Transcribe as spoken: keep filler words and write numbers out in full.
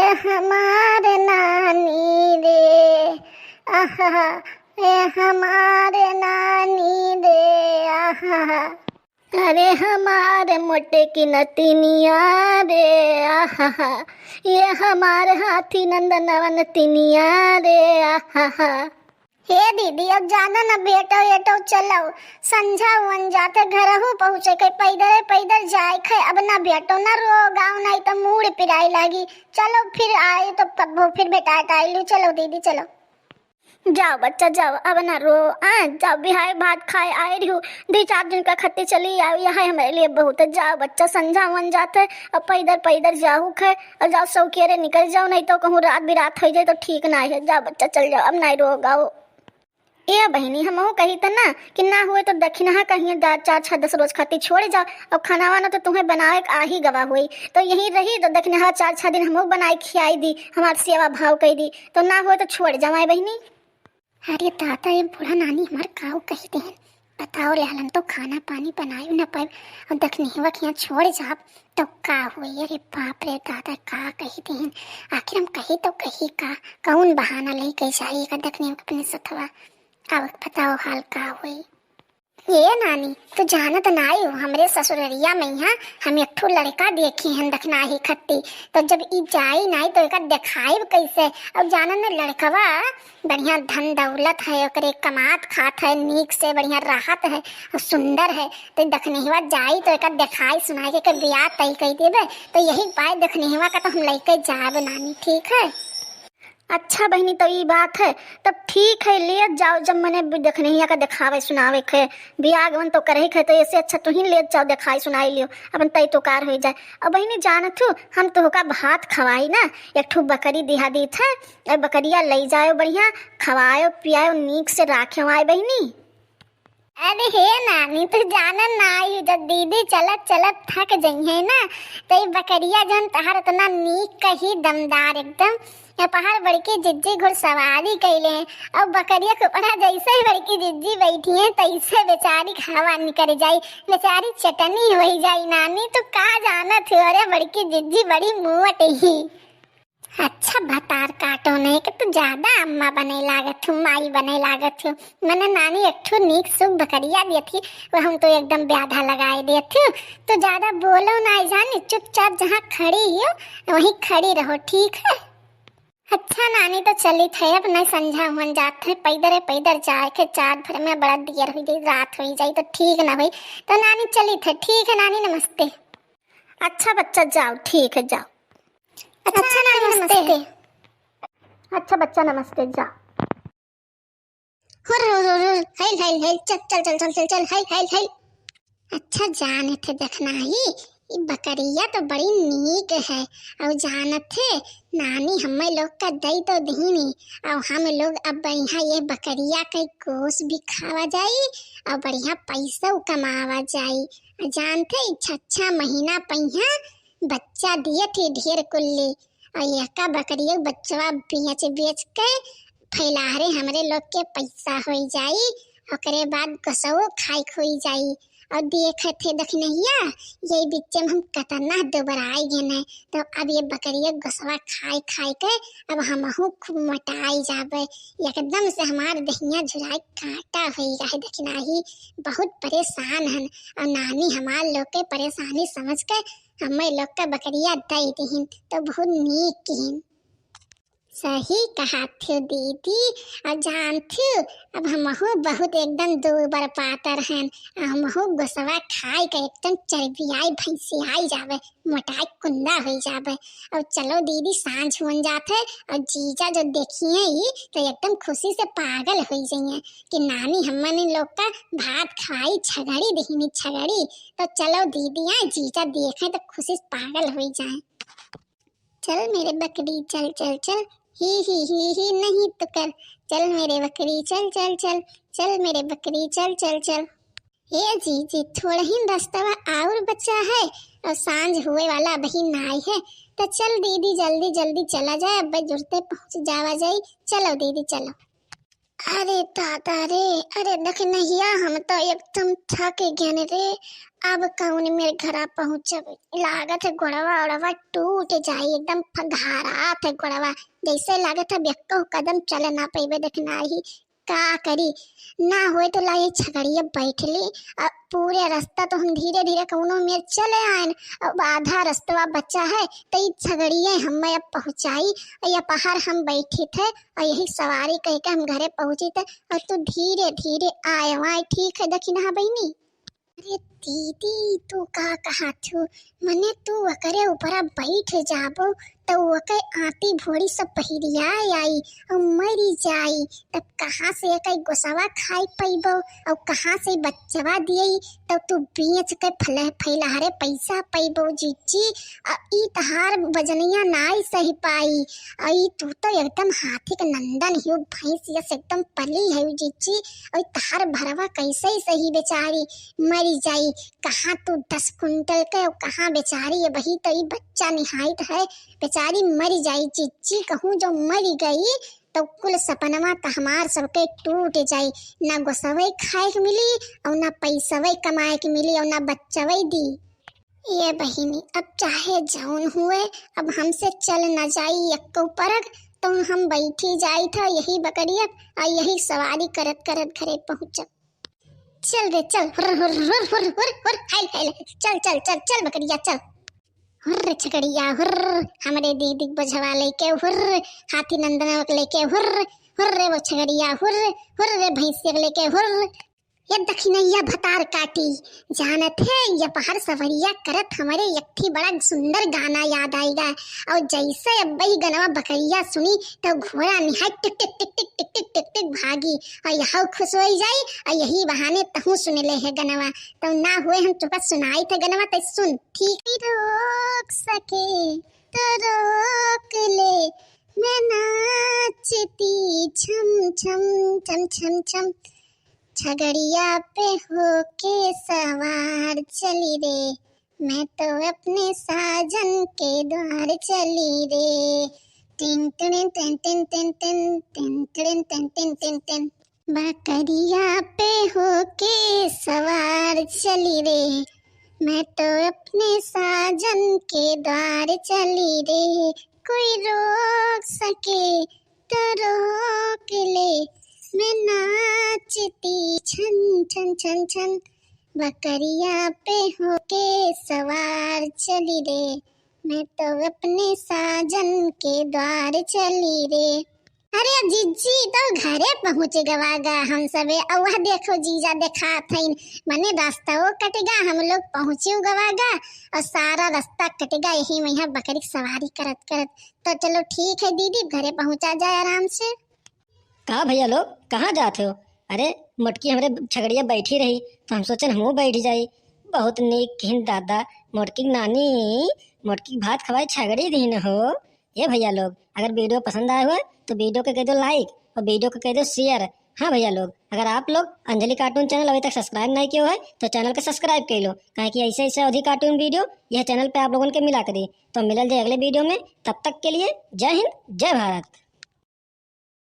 हमार नानी रे, आहा, ए हमार नानी रे, आहा। अरे हमार मोटे की नतिनिया रे, आहा, ये हमार हाथी नंदनवन तिनिया रे, आहा। हे दीदी, अब ज्यादा ना भेटो एटो, चलो, संझा हुअन जाते, घरहू पहुँचे के, पैदरे पैदर जाए खे, अब ना भेटो, ना रो गाँव, नहीं तो मूड़ पिराए लागी। चलो फिर आए तो कब्बो फिर भेटाए टाइलू, चलो दीदी, चलो। जाओ बच्चा जाओ, अब ना रो, आ जाओ, बिहाय भात खाए आए रही हूँ, दो चार दिन का खत्ती चली आओ, यहाँ हमारे लिए बहुत है। जाओ बच्चा, संझा हुअन जाते, अब पैदर पैदर जाहू खे, और जाओ सौकेरे निकल जाओ, नहीं तो कहूँ रात बिरात हो जाए तो ठीक ना है। जाओ बच्चा चल जाओ, अब नहीं रो गाओ। ए बहिनी, हमहू कही त ना कि ना हुए तो दखिनहा कहिए दा-, चार छह दस रोज खातिर छोड़ जाओ। अब खाना वाना तो तुम्हें बनावे के आ ही गवा हुई, तो यही रही तो दखिनहा चार छह दिन हमहू बनाए खियाई दी, हमार सेवा भाव कई दी, तो ना हुए तो छोड़ जाओ, आए बहिनी। अरे दादा, ये बूढ़ा नानी हमार काऊ कही देहन, बताओ ले, हम तो खाना पानी बनाए न पाए, और दखिनहवा के यहाँ छोड़ जाब तो का होई? अरे बाप रे दादा, का कही देहन। आखिर हम कही तो कही का, कौन बहाना लेके जाई एकर दखिनहवा के अपने सथवा? अब बताओ हाल का होई? ये नानी, तू जानत नाई हो, हमरे ससुररिया में यहाँ हम एक ठो लड़का देखी हन दखिनही खत्ती। तो जब ई जाई नाई तो एकर देखाइब कैसे? और जानत न लड़कवा बढ़िया धन दौलत है, ओकरे कमात खात है, नीक से बढ़िया रहत है और सुंदर है। तो दखिनहवा जाई तो एकर देखाई सुनाई के एकर बियाह तय कई देबे। तो यही पाए दखिनहवा का तो हम लइके जाब नानी, ठीक है? अच्छा बहिनी, तो ई बात है, तब ठीक है, ले जाओ, जब मने दखिनहिया का देखावे सुनावे के, बियाह गवन तो करे के है, तो ऐसे अच्छा तू ही ले जाओ, देखाई सुनाई लियो, अपन तय तोकार हो जाए। अब बहिनी जानत हो, हम तोहका भात खवाई ना, एक ठो बकरी दिहा दीत है, ए बकरिया लई जायो, बढ़िया खवायो पियायो, नीक से राख्यो आए बहिनी। अरे हे नानी, तू जानत नाई हो, जब दीदी चलत चलत थक जइहे ना, तो ई बकरिया जौन तहार इतना नीक कही दमदार एकदम, या पहाड़ बड़की जिज्जी घुड़सवारी कैले हैं, और बकरिया के ऊपर जैसे ही बड़की जिज्जी बैठी है, तैसे बेचारी हवा निकल जाई, बेचारी चटनी हो जाई नानी। तू का जानत हो, अरे बड़की जिज्जी बड़ी मोट ही। अच्छा भतार काटो नहीं कि तू ज्यादा अम्मा बने लागत हूँ, माई बने लागत हूँ। मने नानी एक ठो नीक सुख बकरिया देत ही, वो हम तो एकदम ब्याधा लगाए देत हूँ। तू ज्यादा बोलो ना जानी, चुपचाप जहाँ खड़ी हो वहीं खड़ी रहो, ठीक है? अच्छा नानी, तो चलित है, अब नहीं संझा हुअन जात है, पैदर है, पैदर जाए के चार भर में बड़ा दियर हुई जाई, रात हुई जाई तो ठीक ना हुई। तो नानी चलित है, ठीक है नानी, नमस्ते। अच्छा बच्चा जाओ, ठीक है जाओ। अच्छा, अच्छा, नानी, नमस्ते। नमस्ते। अच्छा, बच्चा, नमस्ते, जा। हुर, हुर, हुर, हुर, हेल, हेल, हेल, चल, चल, हेल, हेल, हेल। अच्छा, जानत है देखना ही, ई बकरिया तो बड़ी नीक है, और जानत है, नानी हमें लोग का दई तो दीनी, और हम लोग अब यहाँ ये बकरिया के गोश्त भी खावा जाई, और बढ़िया पैसा कमावा जाई। और जानत है, ई छह छह महीना पहिया बच्चा दिए थी ढेर कुल्ली, और यहका बकरिया बच्चवा बेच बेच के फैलाहरे हमरे लोग के पैसा होई जाई, ओकरे बाद गोसवो खाइक होई जाई। और देखे थे दखिनहिया, यही बीच में हम कतना दुबराई गए हैं, तो अब ये बकरिया गोसवा खाई खाई के अब हमहू खूब मोटाई जाबे, एकदम से हमार दहिया झुराई काटा होई रहे दखिनही। बहुत परेशान हन, और नानी हमार लोग के परेशानी समझ के हमें लोग का बकरिया दई दिहिन, तो बहुत नीक किहिन। सही कहा थियो दीदी, और जान थियो, अब हमहू बहुत एकदम दूबर पातर हन, हमहू गोसवा खाई के एकदम चर्बियाई भैंसियाई जाबे, मोटाई कुंदा होई जाबे। और चलो दीदी, सांझ होन जात है, और जीजा जो देखिए ही तो एकदम खुशी से पागल होई जाइए कि नानी हमने लोग का भात खाई छगड़ी दहिनी छगड़ी। तो चलो दीदी, आए जीजा देखें तो खुशी से पागल होई जाए। चल मेरे बकरी चल चल चल, ही ही ही ही नहीं तो कर। चल मेरे बकरी चल चल चल, चल मेरे बकरी चल चल चल। ए जीजी, थोड़ा ही रस्तवा और बचा है और सांझ हुए वाला अबही नाई है, तो चल दीदी जल्दी जल्दी चला जाए, अब जुरते पहुँच जावा जाई। चलो दीदी चलो। अरे दादा रे, अरे दखिनहिया, हम तो एकदम थक गएन रे। अब कउन मेर घरा पहुँचब? लागत है गोड़वा ओड़वा टूट जाई, एकदम फघारात है गोड़वा, जैसे लागत है अब एक्को कदम चल ना पइबे। दखिनही का करी, ना होए तो लाई छगड़िया बैठ ली। अब पूरे रास्ता तो हम धीरे धीरे कउनो मेर चले आएन, अब आधा रस्तवा बचा है, तो ई छगड़िया हमें अब पहुँचाई। और ये पहाड़ हम बैठी थे, और यही सवारी कह के हम घरे पहुँची थे, और तू धीरे धीरे आए वाए। ठीक है दखिनहा बहिनी? अरे दीदी, तू का कहा थू? मने तू ओकरे ऊपरा बैठ जाबो, तो ओके आती भोड़ी सब पहिरिया आई और मरी जाई। तब कहाँ से एके गोसवा खाई पइबो और कहाँ से बच्चवा दियई? तब तू बेच के फले-, फैलहरे पैसा पइबो जीजी। आ ई तहार वजनिया नाई सही पाई। आ ई तू तो एकदम हाथी के नंदन हियो, भैंस यस एकदम पली है जीजी। और तहार भरवा कैसे ही सही बेचारी मरी जाई। कहाँ तू दस कुंटल के और कहाँ बेचारी, अबही तो ई बच्चा निहाइत है। बेचारी मरी जाई जीजी, कहूँ जो मरी गई तो कुल सपनवा त हमार सबके टूट जाई। ना गोसवई खाए के मिली और ना पैसवई कमाए के मिली और ना बच्चवई दी। ये बहिनी, अब चाहे जौन हुए, अब हमसे चल न जाई एक्को परग, तो हम बैठी जाई था यही बकरिया आ यही सवारी करत करत घरे पहुँचब। चल रे चल, हुर हुर हुर हुर हुर हुर, हाय हाय, चल चल चल चल बकरिया चल। हुर्र छगड़िया हुर्र, हमरे दीदी के बोझवा लेके हुर्र, हाथी नंदनवा के लेके हुर्र, हुर्र वो छगड़िया हुर्र, हुर्र रे भैंसिया के लेके हुर्र। ये दखिनैया भतार काटी, जानत है, ये पहाड़ सवरिया करत हमरे एक ठी बड़ा सुंदर गाना याद आइगा। और जैसे अब ई गनवा बकरिया सुनी, तो घोड़ा निहाय टिक टिक टिक टिक टिक टिक टिक टिक भागी, और यहू खुश होई जाई, और यही बहाने तहूँ सुन ले है गनवा। तो ना हुए हम तोका सुनाई थे गनवा, तै सुन, ठीक? रोक सके तो रोक ले, मैं नाचती छम छम छम छम छम। छगड़िया पे होके सवार चली रे, मैं तो अपने साजन के द्वार चली रे। टिन टिन टिन टिन टिन टिन, टिन टिन टिन टिन टिन टिन। बकरिया पे होके सवार चली रे, मैं तो अपने साजन के द्वार चली रे। कोई रोक सके तो रोक ले, मैं नाचती छन छन छन छन। बकरिया पे होके सवार चली रे, मैं तो अपने साजन के द्वार चली रे। अरे जिज्जी, तो घरे पहुँचे गवा गा हम सबे। और वह देखो जीजा देखात हइन, मने रास्ता वो कटेगा, हम लोग पहुँचे गवा गा और सारा रास्ता कटेगा यही में यहाँ बकरी की सवारी करत करत। तो चलो ठीक है दीदी, घरे पहुँचा जाए आराम से। का भैया लोग, कहाँ जात हो? अरे मोटकी हमरे छगड़िया बैठी रही तो हम सोचन हमहू बैठ जाई। बहुत नीक किहिन दादा, मोटकी के नानी, मोटकी के भात खवाई छगड़ी दिहिन हो। ये भैया लोग, अगर video पसंद आया हुआ तो video के कह दो like और video के कह दो share। हाँ भैया लोग, अगर आप लोग अंजलि cartoon channel अभी तक subscribe नहीं किया हुआ है तो channel को subscribe कर लो, काहे कि ऐसे ऐसे अवधी cartoon video यह channel पे आप लोगन के मिला करी। तो मिलल जाए अगले video में, तब तक के लिए जय हिंद, जय भारत।